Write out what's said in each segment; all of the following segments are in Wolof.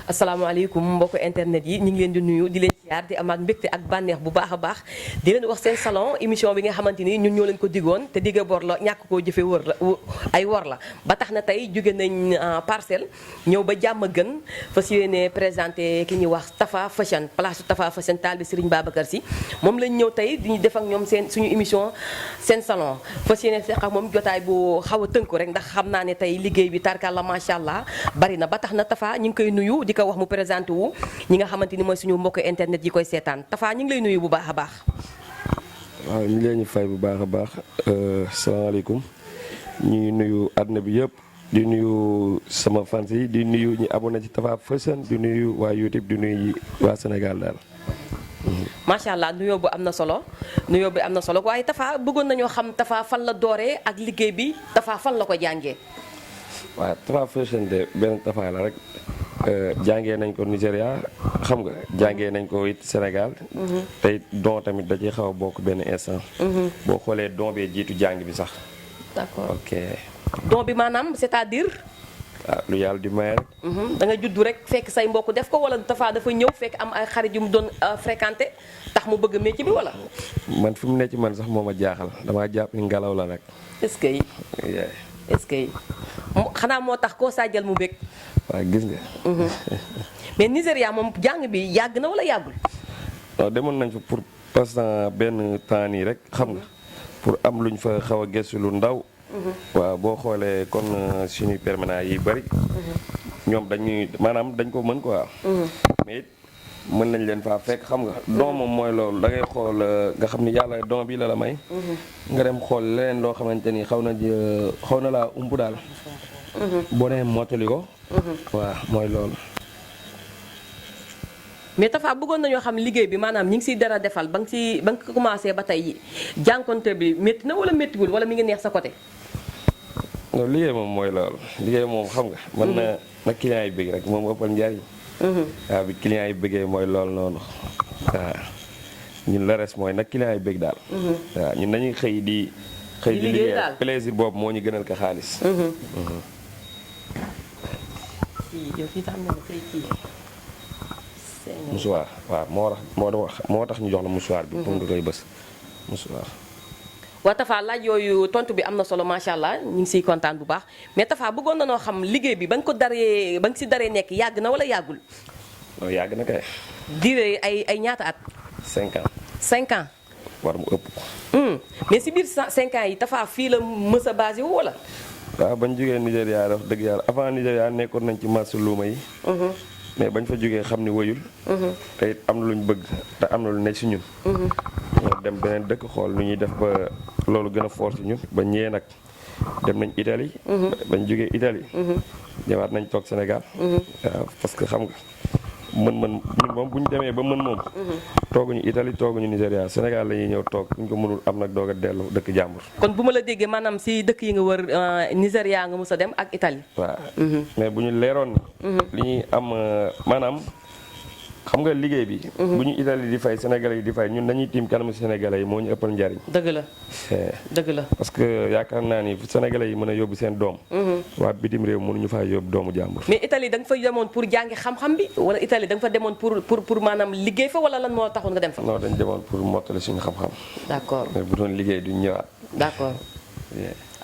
asalaamaaleykum mbokku internet yi ñu ngi leen di nuyu di leen siyaar di amaat mbégte ak bànneex bu baax a baax di leen wax seen salon émission bi nga xamante ni ñun ñoo leen ko digoon te digge bor la ñàkk koo jëfe wër la ay wor la ba tax na tey jóge nañ parcelle ñëw ba jàmm gën fas yéene présenté ki ñuy wax Tafa Fashion place Tafa Fashion taal bi Serigne Babacar Sy moom lañ ñëw tey di ñu def ak ñoom seen suñu émission seen salon fas yéene seq ak moom jotaay bu xaw a tënku rek ndax xam naa ne tey liggéey bi tarkalla macha allah bari na ba tax na Tafa ñu ngi koy nuyu di ko wax mu présenté wu ñi nga xamante ni mooy suñu mbokk internet yi koy seetaan Tafa ñu ngi lay nuyu bu baax a baax. waaw ñu leen ñu fay bu baax a baax salaamaaleykum ñu ngi nuyu àdduna bi yëpp di nuyu sama fans yi di nuyu ñi abonné ci Tafa Fashion di nuyu waa YouTube di nuyu waa Sénégal daal. macha allah nuyoo bu am na solo waaye Tafa bëggoon nañoo xam Tafa fan la dooree ak liggéey bi Tafa fan la ko jàngee. waaw Tafa Fashion de benn Tafa la rek jàngee nañ ko Nigéria xam nga jàngee nañ ko it Sénégal. te it don tamit da ciy xaw a bokk benn instant. boo xoolee don bee jiitu jàng bi sax. d'accord ok. don bi maanaam c'est-à-dire. waaw lu yàlla di maye rek. da nga juddu rek fekk say mbokk def ko wala Tafa dafa ñëw fekk am ay xarit yu mu doon fréquenté tax mu bëgg métier bi wala. man fi mu ne ci man sax moo ma jaaxal damaa jàpp ni ngelaw la nag. est-ce que. est-ce que xanaa moo tax koo saajal mu bëgg. waaw gis nga. mais Nigéria moom jàng bi yàgg na wala yàggul. non demoon nañ fa pour passant benn temps nii rek xam nga pour am luñ fa xaw a gëstu lu ndaw. waaw boo xoolee kon suñuy permanent yi bari. ñoom dañuy maanaam dañ ko mën quoi. mais it mën nañ leen faa fekk xam nga don moom mooy loolu da ngay xool nga xam ni yàlla don bi la la may. nga dem xool leneen loo xamante ni xaw na laa ump daal. boo nee mottali ko. waaw mooy loolu. mais Tafa bëggoon nañoo xam liggéey bi maanaam ñi ngi siy dara defal ba nga ko commencé ba tey jànkonte bi métti na wala méttiwul wala mi ngi neex sa côté. non liggéey moom mooy loolu liggéey moom xam nga. mën na client yi bëgg rek moom ëppal njariñ. waaw bi client yi bëggee mooy loolu noonu. waaw ñun la res mooy nag client yi bëgg daal. waaw ñun dañuy xëy di liggéey plaisir boobu moo ñu gënal ko xaalis. musuwaar waaw moo tax ñu jox la musuwaar bi. pour nga koy bës musuwaar. waa Tafa laaj yooyu tontu bi am na solo macha allah ñu ngi siy kontaan bu baax mais Tafa bëggoon na noo xam liggéey bi ba nga si daree nekk yàgg na wala yàggul. non yàgg na kay. diire ay ñaata at. 5 ans. 5 ans. war mu ëpp. mais si biir 5 ans yi Tafa fii la mës a basé wu wala. waaw bañ jógee Nigéria wax dëgg yàlla avant Nigéria nekkoon nañ ci marché luuma yi. mais bañ fa jógee xam ni wëyul. te it am na lu ñu bëgg te am na lu nekk si ñun. ñoo dem beneen dëkk xool nu ñuy def ba loolu gën a fort si ñun ba ñëwee nag dem nañ Italie. bañ jógee Italie. ñëwaat nañ toog Sénégal. waaw parce que xam nga mën-mën ñun moom bu ñu demee ba mën moom. tooguñu Italie tooguñu Nigéria Sénégal la ñuy ñëw toog bu ñu ko mënul am nag doog a dellu dëkk jàmbur. kon bu ma la déggee maanaam si dëkk yi nga wër Nigéria nga mës a dem ak Italie. waaw mais bu ñu leeroon ni li ñuy am maanaam xam nga liggéey bi. bu ñu Italie di fay Sénégalais yi di fay ñun dañuy tiim kanamu Sénégalais yi moo ñu ëppal njariñ. dëgg la dëgg la. parce que yaakaar naa ni Sénégalais yi mën a yóbbu seen doom. waa bitim réew mënuñu faa yóbbu doomu jàmbur. mais Italie da nga fa demoon pour jàngi xam-xam bi wala Italie da nga fa demoon pour maanaam liggéey fa wala lan moo taxoon nga dem fa. non dañ demoon pour mottali suñu xam-xam. d'accord mais bu doon liggéey duñ ñëwaat. d'accord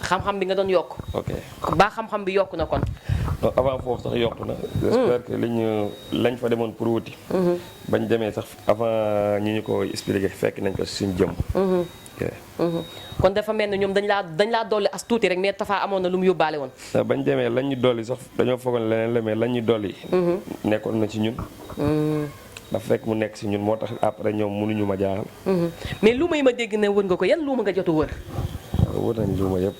xam-xam bi nga doon yokk. ok ba xam-xam bi yokku na kon. non avant foofu sax yokku na. j'espère que lañ fa demoon pour wuti. bañ demee sax avant ñi ñu ko expliqué fekk nañ ko suñu jëm. kon dafa mel ne ñoom dañ laa dolli as tuuti rek mais Tafa amoon na lu mu yóbbaale woon. bañ demee lañ ñu dolli sax dañoo foogoon leneen la mais lañ ñu dolli. nekkoon na ci ñun. dafa fekk mu nekk si ñun moo tax après ñoom mënuñu ma jaaxal. mais luuma yi ma dégg ne wër nga ko yan luuma nga jot a wër. wër nañ luuma yëpp.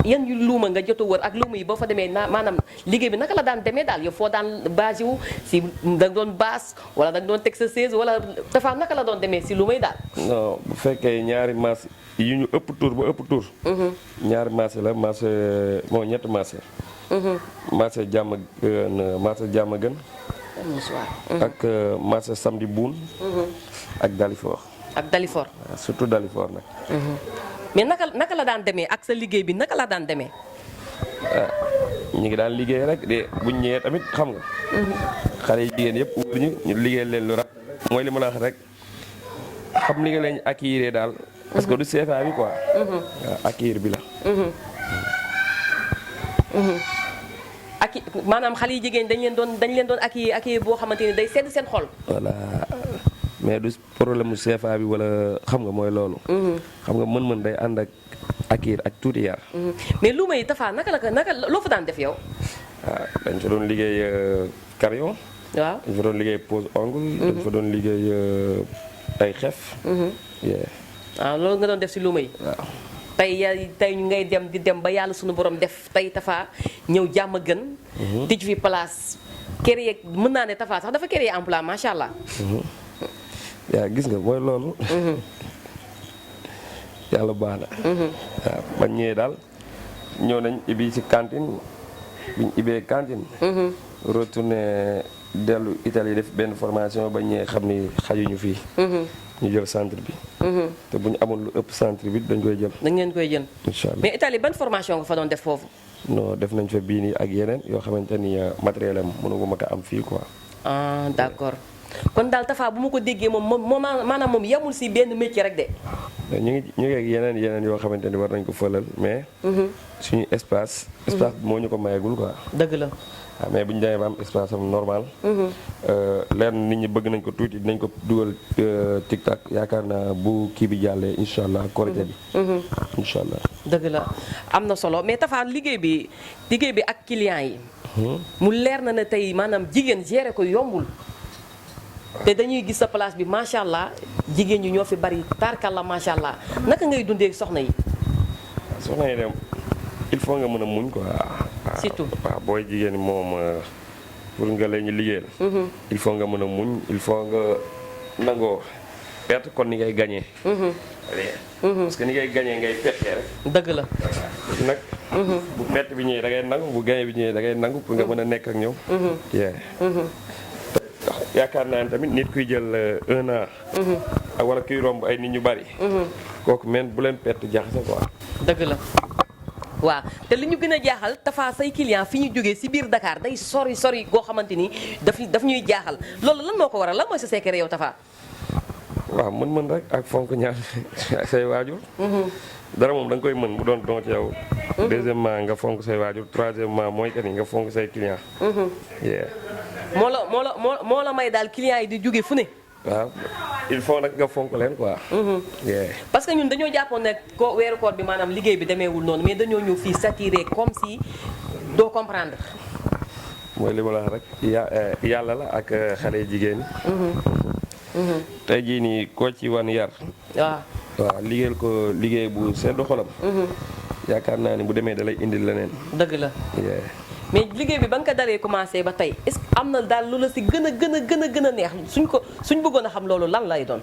yan yu luuma nga jot a wër ak luuma yi boo fa demee maanaam liggéey bi naka la daan demee daal yow foo daan basé wu si da nga doon baas wala da nga doon teg sa chaise wala Tafa naka la doon demee si luuma yi daal. non bu fekkee ñaari maas yu ñu ëpp tur ba ëpp tur. ñaari maas la maas moo ñetti maas. maas jàmm gën. ak maas samedi buun. ak Dalifor. ak Dalifor. waaw surtout Dalifor nag. mais naka la daan demee ak sa liggéey bi naka la daan demee. ñu ngi daan liggéey rek de buñ ñëwee tamit xam nga. xale yi jigéen yëpp wóor ñu liggéey leen lu rafet mooy li ma la wax rek xam li nga leen acquérir daal. parce que du CFA bi quoi. waaw acquérir bi la. ak maanaam xale yi jigéen dañ leen doon ak boo xamante ni day sedd seen xol. voilà mais du problème mu CFA bi wala xam nga mooy loolu. xam nga mën-mën day ànd ak tuuti yar. mais lu may Tafa naka loo fa daan def yow. waaw dañ fa doon liggéey crayon. waaw dañ fa doon liggéey pose ongle. dañ fa doon liggéey ay xef. waaw loolu nga doon def si lu may. waaw. tey ñu ngay dem di dem ba yàlla suñu borom def tey Tafa ñëw jàmm gën. tij fi place créer mën naa ne Tafa sax dafa créer emploi macha allah. yaa gis nga mooy loolu. yàlla baax na. waaw bañ ñëwee daal ñëw nañ ibi ci cantine biñ ibee cantine. retourné dellu Italie def benn formation bañ ñëwee xam ni xajuñu fii. ñu jël centre bi. te bu ñu amoon lu ëpp centre bi dañ koy jël. dañ ngeen koy jël. incha allah mais Italie ban formation nga fa doon def foofu. non def nañ fa bii nii ak yeneen yoo xamante ni matériel am mënu ma ko am fii quoi. ah d'accord kon daal Tafa bu ma ko déggee moom maanaam moom yemul si benn métier rek de. ñu ngi ak yeneen yoo xamante ni war nañ ko fëlal mais. suñu espace. espace bi moo ñu ko mayagul quoi. dëgg la. waaw mais bu ñu demee ba am espace am normal. leer nit ñi bëgg nañ ko tuuti dinañ ko dugal TikTok yaakaar naa bu kii bi jàllee incha allah korite bi. incha allah. dëgg la am na solo mais Tafa liggéey bi ak clients yi. mu leer na ne tey maanaam jigéen gérer ko yombul. te dañuy gis sa place bi macha allah jigéen ñi ñoo fi bari tarkalla macha allah naka ngay dundee soxna yi. soxna yi dem il faut nga mën a muñ quoi. surtout waaw booy jigéen moom pour nga leen ñu liggéeyal. il faut nga mën a muñ il faut nga nangoo perte kon ni ngay gagné. parce que ni ngay gagné ngay perte rek. dëgg la. nag. bu perte bi ñëwee da ngay nangu bu gagné bi ñëwee da ngay nangu pour nga mën a nekk ak ñoom. yaakaar naa ne tamit nit kuy jël 1 an. ak wala kuy romb ay nit ñu bari. kooku men bu leen perte jaxase quoi. dëgg la. waaw te li ñu gën a jaaxal Tafa say client fi ñu jógee si biir Dakar day sori goo xamante ni daf ñuy jaaxal loolu lan moo ko waral lan mooy sa secret yow Tafa. waaw mën rek ak fonk ñaar say waajur. dara moom da nga koy mën mu doon don ci yow. deuxièmement nga fonk say waajur troisièmement mooy que ni nga fonk say client. moo la may daal client yi di jóge fu ne. waaw il faut nag nga fonk leen quoi. parce que ñun dañoo jàppoon ne weeru koor bi maanaam liggéey bi demeewul noonu mais dañoo ñëw fii saturé comme si doo comprendre. mooy li ma la wax rek yàlla la ak xale jigéen ñi. tey jii nii koo ci wan yar. waaw liggéeyal ko liggéey bu seddu xolam. yaakaar naa ni bu demee da lay indil leneen. dëgg la. mais liggéey bi ba nga ko daree commencé ba tey est-ce que am na daal lu la si gën a neex suñ bëggoon a xam loolu lan lay doon.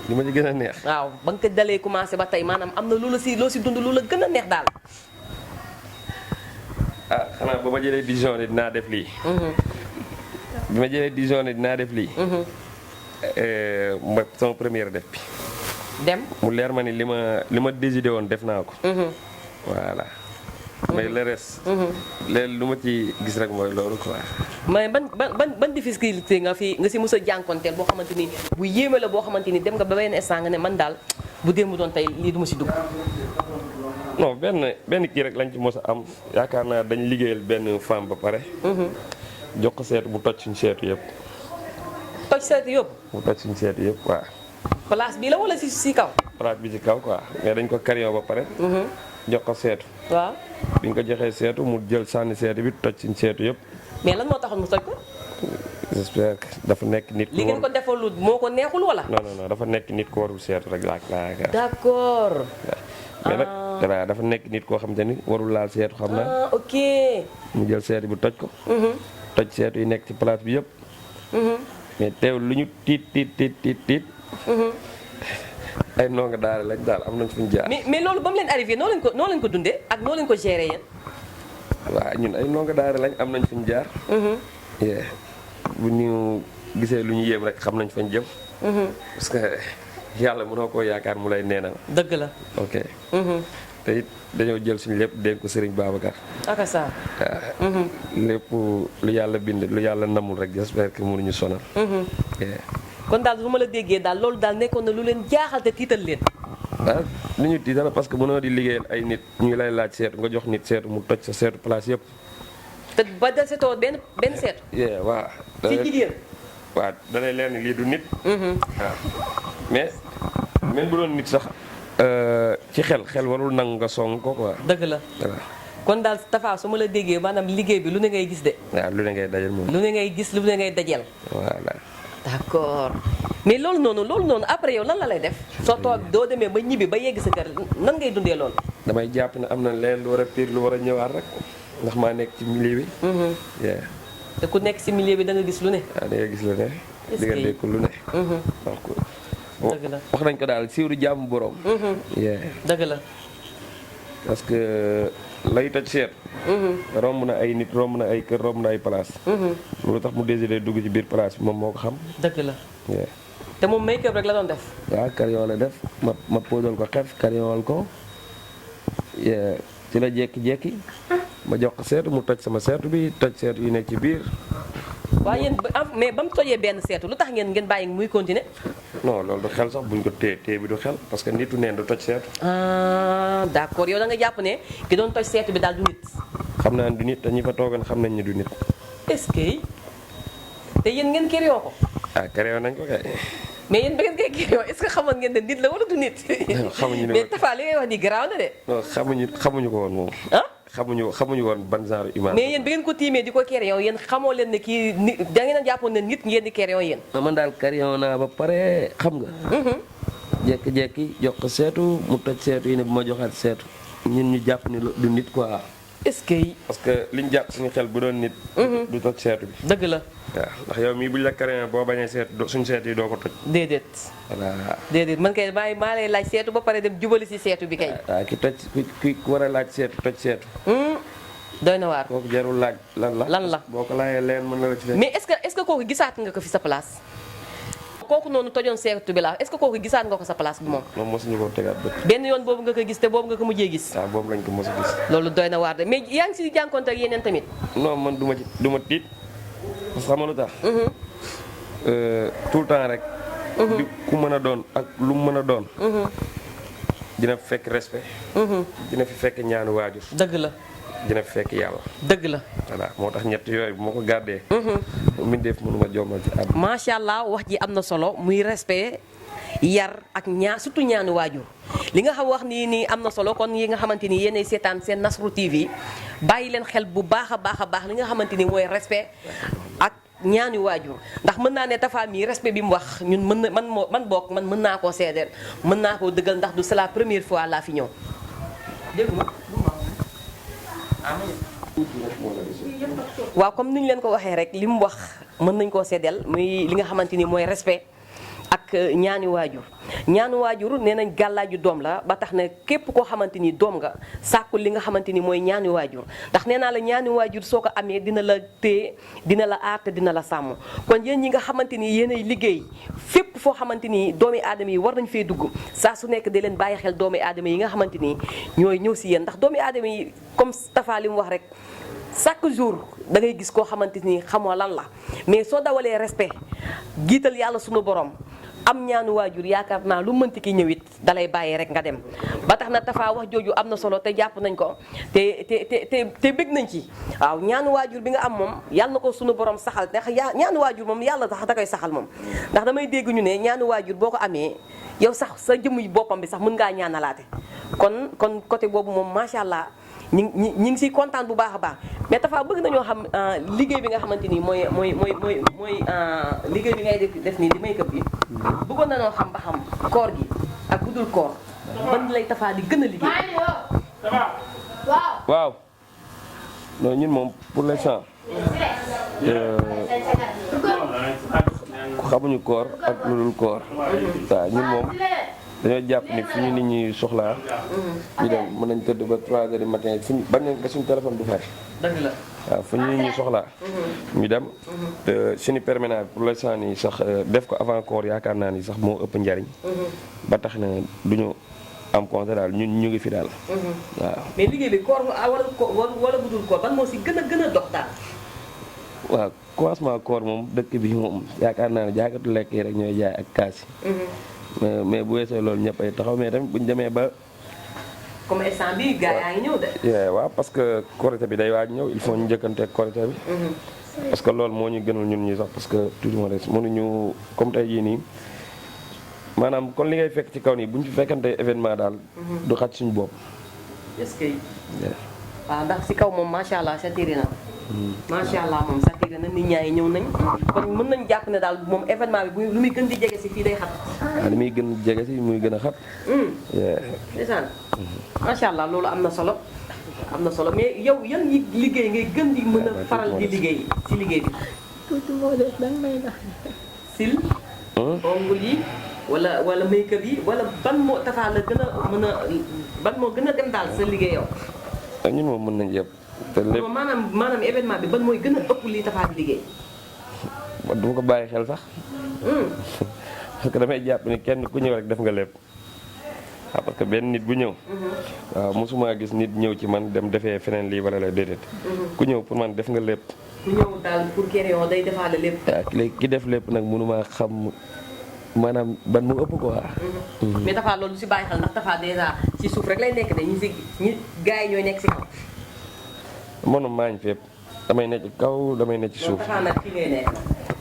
li ma ci gën a neex. waaw ba nga ko dalee commencé ba tey maanaam am na loo si dund lu la gën a neex daal. xanaa ba ma jëlee décision ne dinaa def lii. bi ma jëlee décision ne dinaa def lii. mooy sama première def bi. dem mu leer ma ni li ma décidé woon def naa ko. voilà. mais le reste. léegi lu ma ci gis rek mooy loolu quoi. mais ban difficulté nga si mos a jànkonteel boo xamante ni bu yéeme la boo xamante ni dem nga ba benn instant nga ne man daal bu démb doon tey lii du ma si dugg. non benn kii rek lañ ci mos a am yaakaar naa dañ liggéeyal benn femme ba pare. jox ko seetu bu toj suñu seetu yëpp. toj seetu yëpp. mu toj suñu seetu yëpp waaw. place bi la wala si kaw. place bi ci kaw quoi mais dañ ko crayon ba pare. jox ko seetu. waaw. bi nga ko joxee seetu mu jël sànni seetu bi toj suñu seetu yëpp. mais lan moo taxoon mu toj ko. j'espère que dafa nekk nit. li ngeen ko defalul moo ko neexul wala. non dafa nekk nit ku warul seetu rek laa. d'accord. mais nag dafa nekk nit koo xamante ni warul laal seetu xam naa. ok. mu jël seetu bi toj ko. toj seetu yi nekk ci place bi yëpp. mais teewul lu ñu tiit. ay ndongo daara lañ daal am nañ fu ñu jaar. mais loolu ba mu leen arrivé noo leen ko dundee ak noo leen ko géré yéen. waaw ñun ay ndongo daara lañ am nañ fu ñu jaar. bu ñu gisee lu ñu yéem rek xam nañ fañ jëm. parce que yàlla mënoo koo yaakaar mu lay neenal. dëgg la. ok. te it dañoo jël suñu lépp dénk ko Serigne Babacar. ak ça. waaw lépp lu yàlla bind lu yàlla namul rek j'espère que mënuñu sonal. kon daal su ma la déggee daal loolu daal nekkoon na lu leen jaaxal te tiital leen. waaw li ñu tiital parce que mënoo di liggéeyal ay nit ñu lay laaj seetu nga jox nit seetu mu toj sa seetu place yëpp. te ba desetoo benn seetu. waaw. ci jigéen. waaw da lay leer ni lii du nit. waaw mais même bu doon nit sax ci xel warul nangu nga song ko quoi. dëgg la voilà. kon daal Tafa su ma la déggee maanaam liggéey bi lu ne ngay gis de. waaw lu ne ngay dajal moom. lu ne ngay gis lu ne ngay dajal. voilà. d'accord mais loolu noonu après yow lan la lay def soo toog doo demee ba ñibbi ba yegg sa kër nan ngay dundee loolu. damay jàpp ne am na leen lu war a piir lu war a ñëwaat rek ndax maa nekk ci milieu bi. te ku nekk ci milieu bi da nga gis lu ne. waaw da nga gis lu ne. di nga dégg lu ne. donc dëgg la wax nañ ko daal siiwru jàmm borom. dëgg la. parce que lay toj seet. romb na ay nit romb na ay kër romb na ay place. loolu tax mu décidé dugg ci biir place bi moom moo ko xam. dëgg la. te moom make-up rek la doon def. waaw carillon la def ma posal ko xef carillon ko ci la jékki-jékki ma jox ko seetu mu toj sama seetu bi toj seetu yi nekk ci biir. waaw yéen mais ba mu tojee benn seetu lu tax ngeen bàyyi muy continuer. non loolu du xel sax buñ ko téye bi du xel parce que nitu neen du toj seetu. d'accord yow da nga jàpp ne ki doon toj seetu bi daal du nit. xam naa ne du nit te ñi fa toogoon xam nañ ne du nit. est-ce que te yéen ngeen kéréo ko. kéréo nañ ko kay. mais yéen ba ngeen koy kéréo est-ce que xamoon ngeen ne nit la wala du nit. xamuñu ne mais Tafa li ngay wax nii garaaw na de. non xamuñu ko woon moom. xamuñu woon ban genre humain. mais yéen bi ngeen ko tiimee di ko kéréo yéen xamoo leen ne kii nit da ngeen a jàppoon ne nit ngeen di kéréo yéen. man daal carillon naa ba pare xam nga. jékki-jékki jox ko seetu mu toj seetu yi ne bu ma joxaat seetu ñun ñu jàpp ni du nit quoi. est-ce que. parce que liñ jàpp suñu xel bu doon nit. du toj seetu bi. dëgg la. waaw ndax yow mii buñ la carillon boo bañee seetu suñu seetu yi doo ko toj. déedéet. voilà. déedéet man kay maa lay laaj seetu ba pare dem jubali si seetu bi kay. waaw ki war a laaj seetu toj seetu. doy na waar. kooku jarul laaj lan la. boo ko laajee leen mën na la ci fekk. mais est-ce que kooku gisaat nga ko fi sa place. kooku noonu tojoon seetu bi la est-ce que kooku gisaat nga ko sa place bi moom. moom mosuñu ko tegaat bët. benn yoon boobu nga ko gis te boobu nga ko mujjee gis. waaw boobu lañ ko mos a gis. loolu doy na waar de mais yaa ngi si jànkoonte ak yeneen tamit. non man du ma tiit parce que xam nga lu tax. tout le temps rek. di ku mën a doon ak lu mu mën a doon. dina fi fekk respect. dina fi fekk ñaanu waajur. dëgg la. dina fi fekk yàlla. dëgg la. voilà moo tax ñett yooyu bu ma ko gàddee. mbindeef mënuma jommal ci àdduna. macha allah wax ji am na solo muy respect yar ak surtout ñaanu waajur li nga xam wax nii am na solo kon yi nga xamante ni yéenay seetaan seen Nasrou TV bàyyi leen xel bu baax a baax li nga xamante ni mooy respect ak ñaani waajur ndax mën naa ne Tafa mii respect bi mu wax ñun mën naa koo seedeel mën naa koo dëggal ndax du c'est la première fois laa fi ñëw dégg nga waaw comme ni ñu leen ko waxee rek li mu wax mën nañ koo seddeel muy li nga xamante ni mooy respect ak ñaani waajur nee nañ gàllaaju doom la ba tax na képp koo xamante ni doom nga sàkkul li nga xamante ni mooy ñaani waajur ndax nee naa la ñaani waajur soo ko amee dina la téye dina la aar te dina la sàmm kon yéen ñi nga xamante ni yéenay liggéey fépp foo xamante ni doomi aadama yi war nañ fee dugg saa su nekk di leen bàyyi xel doomi aadama yi nga xamante ni ñooy ñëw si yéen ndax doomi aadama yi comme Tafa li mu wax rek chaque jour da ngay gis koo xamante ni xamoo lan la mais soo dawalee respect jiital yàlla sunu borom am ñaanu waajur yaakaar naa lu mënti ki ñëwit dalay bàyyi rek nga dem ba tax na Tafa wax jooju am na solo te jàpp nañ ko te bëgg nañ ci waaw ñaanu waajur bi nga am moom yàlla na ko sunu borom saxal ndax ñaanu waajur moom yàlla tax da koy saxal moom ndax damay dégg ñu ne ñaanu waajur boo ko amee yow sax sa jëmm yi boppam bi sax mën ngaa ñaanalaate kon côté boobu moom macha allah ñi ngi siy kontaan bu baax a baax mais Tafa bëgg nañoo xam liggéey bi nga xamante ni mooy liggéey bi ngay def nii di make-up bi bëggoon nañoo xam ba xam koor gi ak budul koor ban lay Tafa di gën a liggéey. waaw non ñun moom pour l'instant xamuñu koor ak lu dul koor waaw ñun moom dañoo jàpp ni fu ñu nit ñi soxlaa ñu dem mën nañ tëdd ba 3 heures du matin fu ñu bañ nañ ko suñu téléphone du fay. dëgg la waaw fu ñu nit ñi soxlaa ñu dem te suñu permanent bi pour l'instant nii sax def ko avant koor yaakaar naa ni sax moo ëpp njariñ ba tax na duñu am conseil daal ñun ñu ngi fi daal. waaw. mais liggéey bi koor wala bu dul koor ban moo si gën a dox daal. waaw commencement koor moom dëkk bi moom yaakaar naa ne jaaykatu lekk yi rek ñooy jaay ak kaas yi. mais bu weesoo loolu ñëppay taxaw mais tamit bu ñu demee ba. comme instant bi gars yaa ngi ñëw de. waaw parce que korité bi day waaj ñëw il faut ñu njëkkanteeg korité bi. parce que loolu moo ñu gënal ñun ñi sax parce que toujours rek mënuñu comme tey jii nii maanaam kon li ngay fekk ci kaw nii bu ñu fi fekkante événement daal. du xaj suñu bopp. est-ce que. waaw ndax si kaw moom macha allah satiré na. macha allah moom satiré na nit ñaa ngi ñëw nañ. kon mën nañu jàpp ne daal moom événement bi lu muy gën di jege si fii day xat. waaw li muy gën a jege si muy gën a xat. ndeysaan. macha allah loolu am na solo. am na solo mais yow yan yi liggéey ngay gën di mën a faral di liggéey si liggéey bi. tuuti moo def danga may nax. sil. ongul yi wala make-up yi wala ban moo Tapha la gën a mën a ban moo gën a dem daal sa liggéey yow. ñun moom mën nañ yëpp. te lépp non maanaam événement bi ban mooy gën a ëpp lii Tapha di liggéey. man du ma ko bàyyi xel sax. parce que damay jàpp ni kenn ku ñëw rek def nga lépp. waaw parce que benn nit bu ñëw. waaw mosuma gis nit ñëw ci man dem defee feneen lii wala la déedéet. ku ñëw pour man def nga lépp. ku ñëw daal pour Kéréon day defaale lépp. waaw léegi ki def lépp nag mënuma xam maanaam ban mu ëpp quoi. mais Tapha loolu si bàyyi xel ndax Tapha dèjà ci suuf rek lay nekk de ñi gars yi ñooy nekk si kaw. man maa ngi fépp damay nekk ci kaw damay nekk ci suuf. Tapha nag fii ngay nekk.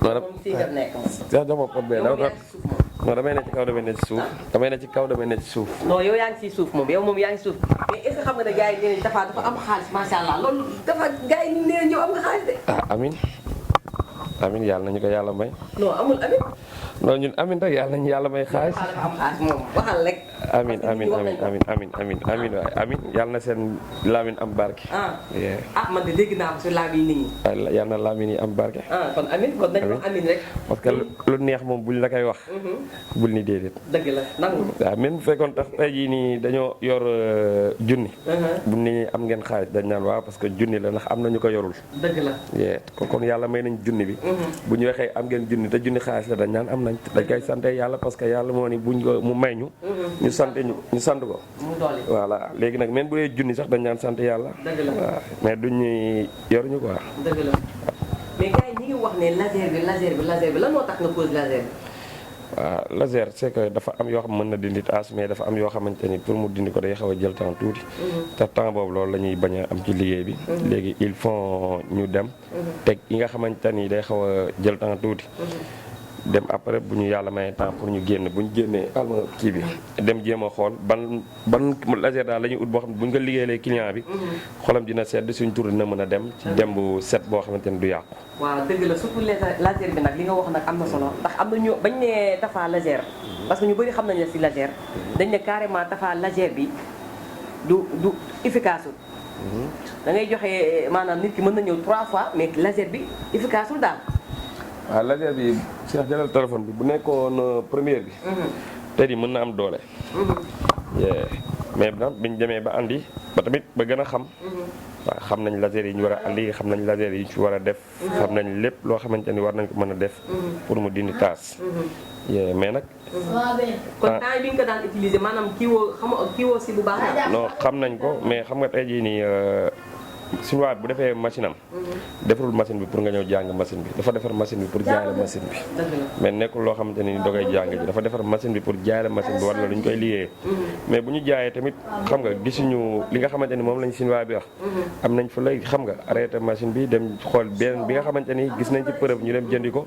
moom fii nga nekk moom. sax dama ko bee yow yaa ngi si suuf moom. non damay nekk ci kaw damay nekk ci suuf. damay nekk ci kaw damay nekk ci suuf. non yow yaa ngi si suuf moom yow moom yaa ngi si suuf mais est-ce que xam nga ne gars yi nee nañ Tapha dafa am xaalis macha allah loolu dafa gars yi nee nañ yow am nga xaalis de. ah amin amin yàlla nañu ko yàlla may. non amul amin. non ñun amin rek yàlla nañu yàlla may xaalis. dafa am xaalis moom waxal rek. amin amin amin amin amin amin amin waay amin yàlla na seen laamin am barke. man de dégg naa ko si laamin nit ñi. waaw yàlla na laamin yi am barke. kon amin kon nañu wax amin rek. parce que lu neex moom buñ la koy wax. bul ni déedéet. dëgg la nangu. waaw même bu fekkoon tax tey jii nii dañoo yor junni. bu ni am ngeen xaalis dañ naan waaw parce que junni la ndax am na ñu ko yorul. dëgg la. kon yàlla may nañ junni bi. bu ñu waxee am ngeen junni te junni xaalis la dañ naan am nañ dañ koy sante yàlla parce que yàlla moo ni buñ ko mu may ñu. ñu sant ko. mu doole. voilà léegi nag même bu dee junni sax dañ naan sant yàlla. dëgg la waaw mais duñ ñuy yoruñu quoi. dëgg la mais gars yi ñi ngi wax ne laser bi lan moo tax nga pose laser bi. waaw laser c'est que dafa am yoo xam mën na dindi taas mais dafa am yoo xamante ni pour mu dindi ko day xaw a jël temps tuuti. te temps boobu loolu la ñuy bañ a am ci liggéey bi. léegi il faut ñu dem. teg yi nga xamante ni day xaw a jël temps tuuti. dem après bu ñu yàlla may temps pour ñu génn bu ñu génnee alma kii bi dem jéem a xool ban laser daal la ñuy ut boo xam ne bu ñu ko liggéeyee client bi. xolam dina sedd suñ tur dina mën a dem. ci dem bu set boo xamante ni du yàqu. waaw dëgg la surtout laser bi nag li nga wax nag am na solo ndax am na ñu bañ ne Tapha laser parce que ñu bëri xam nañ ne si laser dañ ne carrément Tapha laser bi du efficace wul. da ngay joxe maanaam nit ki mën na ñëw 3 fois mais laser bi efficace wul daal. waaw laser bi Cheikh jëlal téléphone bi bu nekkoon première bi. tey di mën na am doole. mais biñ demee ba andi ba tamit ba gën a xam. waaw xam nañ laser yi ñu war a andi xam nañ laser yi ñu ci war a def. xam nañ lépp loo xamante ni war nañ ko mën a def. pour mu dindi taas. mais nag. kon temps bi nga ko daan utiliser maanaam kiiwoo si bu baax la. non xam nañ ko mais xam nga tey jii nii suñu waat bu defee machine am. defarul machine bi pour nga ñëw jàng machine bi dafa defar machine bi pour jaay la machine bi. mais nekkul loo xamante ni dogay jàng ji dafa defar machine bi pour jaay la machine bi war la lu ñu koy liggéeyee. mais bu ñu jaayee tamit xam nga gisuñu li nga xamante ni moom lañ suñu waa bi wax. am nañ fa lay xam nga arrêté machine bi dem xool benn bi nga xamante ni gis nañ ci preuve ñu dem jëndi ko.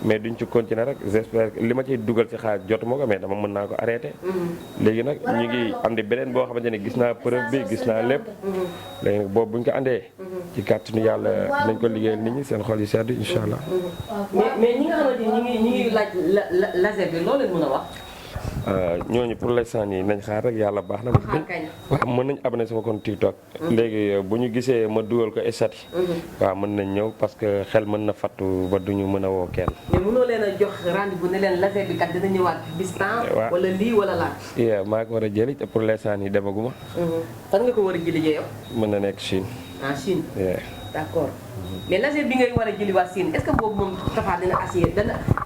mais duñ ci continuer rek j'espère li ma ciy dugal ci xaalis jotuma ko mais dama mën naa ko arrêté. léegi nag ñu ngi andi beneen boo xamante ni gis naa preuve bi gis naa lépp. léegi nag boobu buñ ko andee ci kàttanu yàlla nañ ko liggéeyal nit ñi seen xol yi sedd incha allah. mais ñi nga xamante ni ñi ngi laaj laser bi loo leen mën a wax. ñooñu pour l'instant nii nañ xaar rek yàlla baax na. waaw mën nañ abonné sama compte TikTok. léegi bu ñu gisee ma dugal ko estat yi. waaw mën nañ ñëw parce que xel mën na fattu ba duñu mën a woo kenn. mais mënoo leen a jox rendez-vous ne leen laser bi kat dina ñëwaat bis temps. wala lii wala laa. maa ko war a jëli te pour l'instant nii demaguma. fan nga ko war a jëli yow. mën na nekk Chine. Chine. d'accord mais laser bi ngay war a jëliwaat Sine est-ce que boobu moom Tapha dana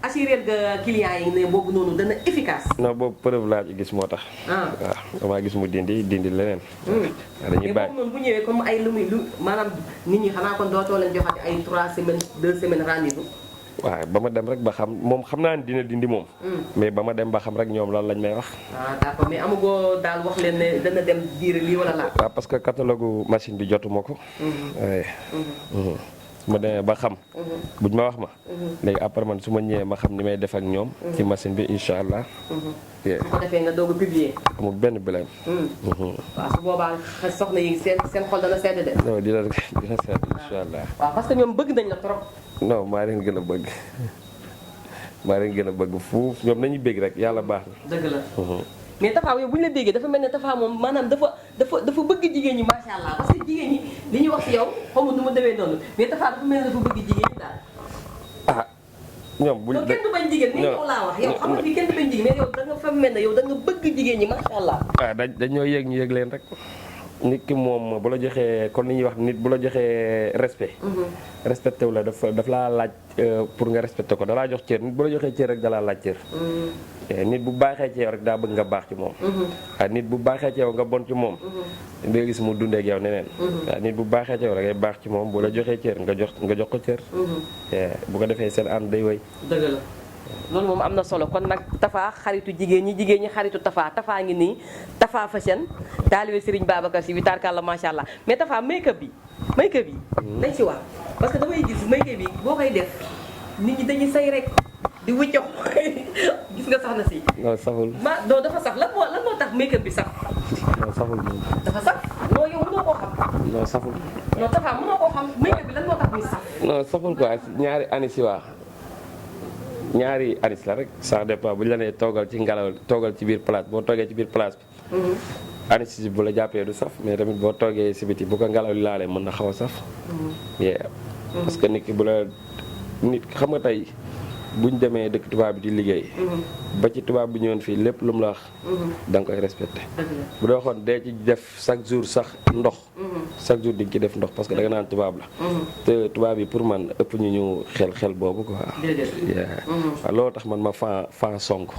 assurer ga client yi ne boobu noonu dana efficace. non boobu preuve laa ci gis moo tax. waaw damaa gis mu dindi leneen. dañuy bàyyi mais boobu noonu bu ñëwee comme ay lu maanaam nit ñi xanaa kon dootoo leen joxati ay 3 semaines 2 semaines rendez-vous. waaw ba ma dem rek ba xam moom xam naa ne dina dindi moom. mais ba ma dem ba xam rek ñoom lan lañ may wax. d'accord mais amugoo daal wax leen ne dana dem diir lii wala laa. waaw parce que catalogue machine bi jotuma ko. waaye. ma demee ba xam. buñ ma wax ma. léegi après man su ma ñëwee ma xam ni may def ak ñoom. ci machine bi incha allah. su ko defee nga doog a publier. amul benn bilaay. waaw su boobaa soxna yi seen xol dana sedd de. non dina sedd incha allah. waaw parce que ñoom bëgg nañ la trop. non maa leen gën a bëgg maa leen gën a bëgg fuuf ñoom nañu bëgg rek yàlla baax na. dëgg la. mais Tapha yow bu ñu la déggee dafa mel ne Tapha moom maanaam dafa bëgg jigéen ñi macha allah parce que jigéen ñi li ñuy wax ci yow xaw ma nu ma demee noonu mais Tapha dafa mel ne dafa bëgg jigéen ñi daal. ñoom buñ kenn du bañ jigéen ni yow laa wax yow xam nga fii kenn du bañ jigéen mais yow da nga fa mel ne yow da nga bëgg jigéen ñi macha allah. dañoo yëg ñu yëg leen rek. nit ki moom bu la joxee kon li ñuy wax nit bu la joxee respect. respecté wu la daf laa laaj pour nga respecté ko dalaa jox cër nit bu la joxee cër rek dalaa laaj cër. nit bu baaxee ci yow rek daa bëgg nga baax ci moom. waaw nit bu baaxee ci yow nga bon ci moom. da nga gis mu dundee ak yow neneen. waaw nit bu baaxee ci yow rek ngay baax ci moom bu la joxee cër nga jox ko cër. bu ko defee seen ànd day wéy. dëgg la. loolu moom am na solo kon nag Tapha xaritu jigéen ñi xaritu Tapha ngi nii Tapha Fashion taalibe Serigne Babacar Sy bi tarkalla macha allah mais Tapha make-up bi dañ si wax parce que damay gis make-up bi boo koy def nit ñi dañuy say rek di wuccox gis nga sax na si. non saful. non dafa saf lan moo tax make-up bi saf. non saful moom. dafa saf non yow mënoo koo xam. non saful. non Tapha mënoo koo xam make-up bi lan moo tax muy saf. non saful quoi ñaari ani si waa ñaari anis la rek ça dépend bu ñu la nee toogal ci ngelaw toogal ci biir place boo toogee ci biir place bi. anis bu la jàppee du saf mais tamit boo toogee si biti bu ko ngelaw li laalee mën na xaw a saf. parce que nit ki bu la nit xam nga tey buñ demee dëkk tubaab bi di liggéey. ba ci tubaab bi ñëwoon fii lépp lu mu la wax. da nga koy respecté. bu dee waxoon dee ci def chaque jour sax ndox. chaque jour di nga ci def ndox parce que da nga naan tubaab la. te tubaab yi pour man ëpp ñu xel boobu quoi. waaw loolu tax man ma fan Sonko.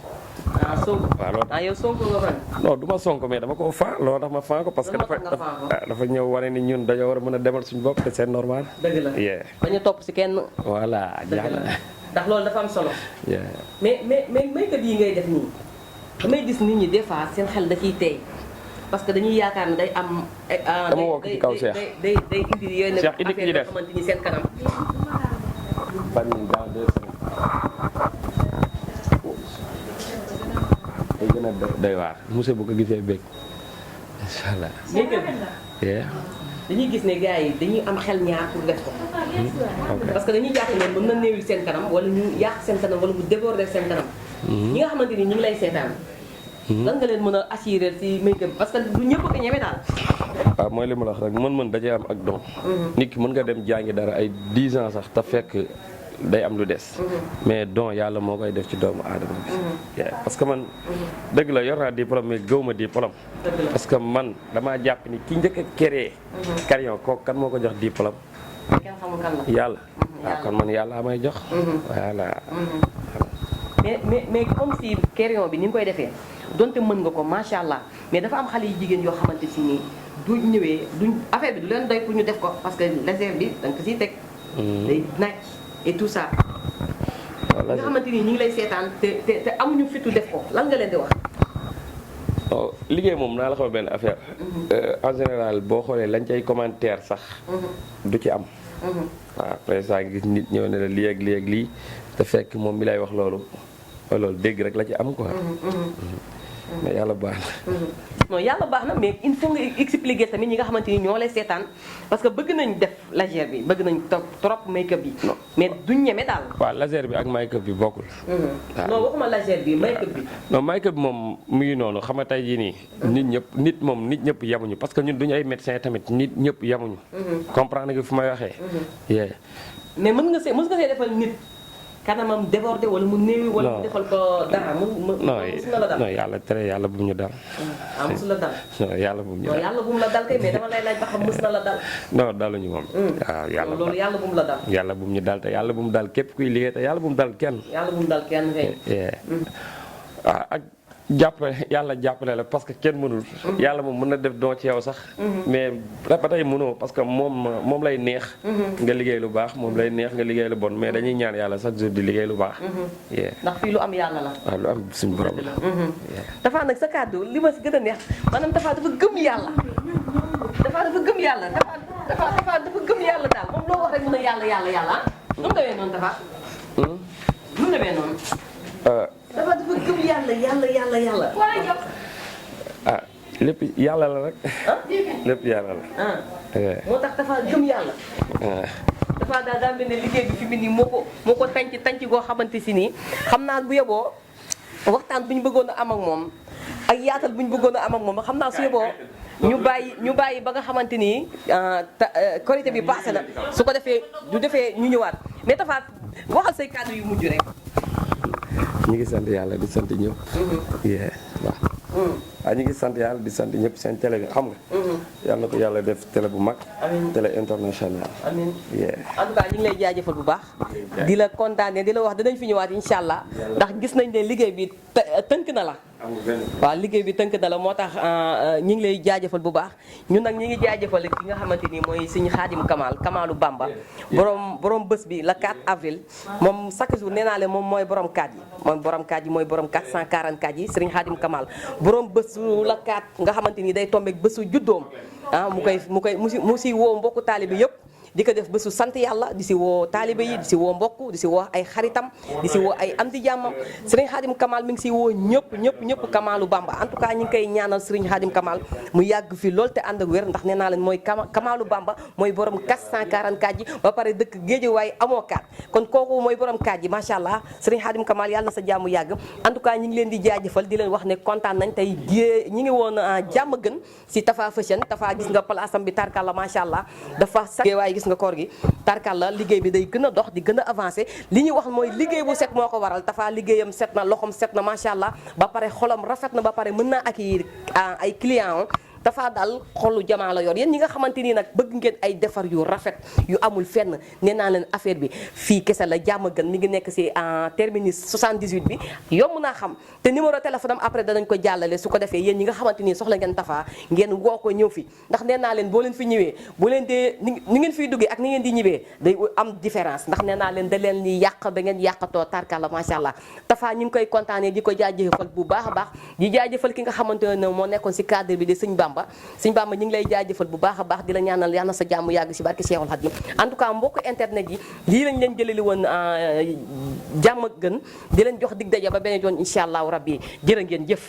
Sonko waaw loolu yow Sonko nga fan. non du ma Sonko mais dama ko fan loolu tax ma fan ko parce que dafa ñëw wane ni ñun dañoo war a mën a demal suñu bopp te c'est normal. dëgg la bañ a topp si kenn. voilà jàll. ndax loolu dafa am solo. mais make-up yi ngay def nii damay gis nit ñi des fois seen xel da ciy tey parce que dañuy yaakaar ne day am. dama wokk ci kaw Cheikh day indi yooyu Cheikh indi ki ñu def xamante ni seen kanam. ban dans 2 semaines. day gën a doy waar monsieur bu ko gisee bëgg incha allah. make-up bi dañuy gis ne gars yi dañuy am xel ñaar pour def ko. parce que dañuy jàpp ne mën na néewil seen kanam wala ñu yàq seen kanam wala mu déborder seen kanam. ñi nga xamante ni ñu ngi lay seetaan. lan nga leen mën a assurer ci make-up parce que du ñëpp ko ñeme daal. waaw mooy li ma la wax rek mën dajee am ak don. nit ki mën nga dem jàngi dara ay 10 ans sax te fekk day am lu des. mais don yàlla moo koy def ci doomu aadama bi. parce que man dëgg la yor naa diplôme mais gëw ma diplôme. parce que man damaa jàpp ni ki njëkk a créé. crayon kooku kan moo ko jox diplôme. kenn xamul kan la. yàlla waaw kon man yàlla amay jox. voilà. mais comme si crayon bi ni nga koy defee donte mën nga ko macha allah mais dafa am xale yu jigéen yoo xamante si nii du ñëwee duñ affaire bi du leen doy pour ñu def ko parce que laser bi da nga ko siy teg. day naaj et tout ça. nga xamante ni ñu ngi lay seetaan te amuñu fitu def ko lan nga leen di wax. liggéey moom naa la xamal benn affaire. en général boo xoolee lañ cay commentaire sax. du ci am. waaw président gis nit ñëw ne la lii ak lii ak lii te fekk moom mi lay wax loolu dégg rek la ci am quoi. mais yàlla baax na. non yàlla baax na mais il faut nga expliquer tamit ñi nga xamante ni ñoo lay seetaan parce que bëgg nañ def laser bi bëgg nañ trop make-up bi. mais duñ ñeme daal. waaw laser bi ak make-up bi bokkul. waaw non waxuma laser bi make-up bi. non make-up bi moom mu ngi noonu xam nga tey jii nii. nit ñëpp yemuñu parce que ñun duñu ay médecin tamit nit ñëpp yemuñu. comprendre nga fu may waxee. mais mën nga see defal nit kanamam débordé wala mu néewi wala mu defal ko dara mu non musu la dal. non yàlla tere yàlla bu mu ñu dal. musu la dal. non yàlla bu mu ñu non dal. yàlla bu mu la dal kay mais dama lay laaj ba xam mus na la dal. non daluñu moom. waaw yàlla loolu yàlla bu mu la dal. yàlla bu mu ñu dal te yàlla bu mu dal képp kuy liggéey te yàlla bu mu dal kenn. yàlla bu mu dal kenn kay. waaw ak yàlla jàppale la parce que kenn mënul. yàlla moom mën na def don ci yow sax. mais ba tey mënoo parce que moom lay neex. nga liggéey lu baax moom lay neex nga liggéey lu bon mais dañuy ñaan yàlla chaque jour di liggéey lu baax. ndax fii lu am yàlla la. waaw lu am suñu borom la. Tapha nag sa kàddu li ma si gën a neex maanaam Tapha dafa gëm yàlla. Tapha dafa gëm yàlla Tapha dafa gëm yàlla daal moom loo wax rek mën a yàlla nu mu demee noonu Tapha. nu mu demee noonu. Tapha dafa gëm yàlla. ah lépp yàlla la rek. lépp yàlla la. moo tax Tapha gëm yàlla. Tapha daal daa mel ne liggéey bi fi mu nii moo ko tànc goo xamante si nii xam naa bu yeboo waxtaan bu ñu bëggoon a am ak moom ak yaatal bu ñu bëggoon a am ak moom xam naa su yeboo ñu bàyyi ba nga xamante ni korité bi passé na su ko defee ñu ñëwaat mais Tapha waxal say kàddu yu mujj rek. ñu ngi sant yàlla di sant ñëpp. waaw. waaw ñu ngi sant yàlla di sant ñëpp seen télé bi xam nga. yàlla na ko yàlla def télé bu mag. amiin télé international. amiin en tout cas ñu ngi lay jaajëfal bu baax. di la kontaanee di la wax dinañ fi ñëwaat incha allah ndax gis nañ ne liggéey bi tënk na la. waaw liggéey bi tënk na la moo tax ñu ngi lay jaajëfal bu baax ñun nag ñu ngi jaajëfal ki nga xamante ni mooy suñu Xaadim Kamalu Bamba borom bés bi le 4 avril moom chaque jour nee naa leen moom mooy borom kaat yi mooy borom 444 yi Serigne Xaadim Kamal borom bésu la 4 nga xamante ni day tombeek bésu juddoom mu si woo mbokku taalibe yëpp di ko def bésu sant yàlla di si woo taalibe yi di si woo mbokk di si woo ay xaritam di si woo ay am di jàmmam Serigne Khadim Kamal mi ngi si woo ñëpp Kamalu Bamba en tout cas ñu ngi koy ñaanal Serigne Khadim Kamal mu yàgg fi lool te ànd ak wér ndax nee naa leen mooy Kamalu Bamba mooy borom 444 yi ba pare dëkk Géejawaay amoo kaat kon kooku mooy borom kaat yi macha allah Serigne Khadim Kamal yàlla na sa jàmm yàgg en tout cas ñu ngi leen di jaajëfal di leen wax ne kontaan nañ tey ñi ngi woon jàmm gën si Tapha Fashion Tapha gis nga place am bi tarkalla macha allah dafa Géejawaay gis nga koor gi tarkal la liggéey bi day gën a dox di gën a avancé li ñuy wax mooy liggéey bu set moo ko waral Tapha liggéeyam set na loxom set na macha allah ba pare xolam rafet na ba pare mën naa accueillir ay clients Tapha daal xolu jamaa la yor yéen ñi nga xamante ni nag bëgg ngeen ay defar yu rafet yu amul fenn nee naa leen affaire bi fii kese la jàmm gën mi ngi nekk si terminus 78 bi yomb naa xam te numéro téléphone am après danañ ko jàllale su ko defee yéen ñi nga xamante ni soxla ngeen Tapha ngeen woo ko ñëw fi ndax nee naa leen boo leen fi ñëwee bu leen dee ni ngeen fiy duggee ak ni ngeen di ñibbee day am différence ndax nee naa leen da leen li yàq ba ngeen yàqatoo tarkala macha allah Tapha ñu ngi koy kontaanee di ko jaajëfal bu baax a baax di jaajëfal ki nga xamante ne moo nekkoon si cadre bi de Sëñ Bamba ñu ngi lay jaajëfal bu baax a baax di la ñaanal yàlla na sa jàmm yàgg si barke Cheikhul Khadim en tout cas mbokk internet yi lii lañ leen jëlali woon jàmm gën di leen jox dig daje ba beneen yoon incha allahu rabbi jërë ngeen jëf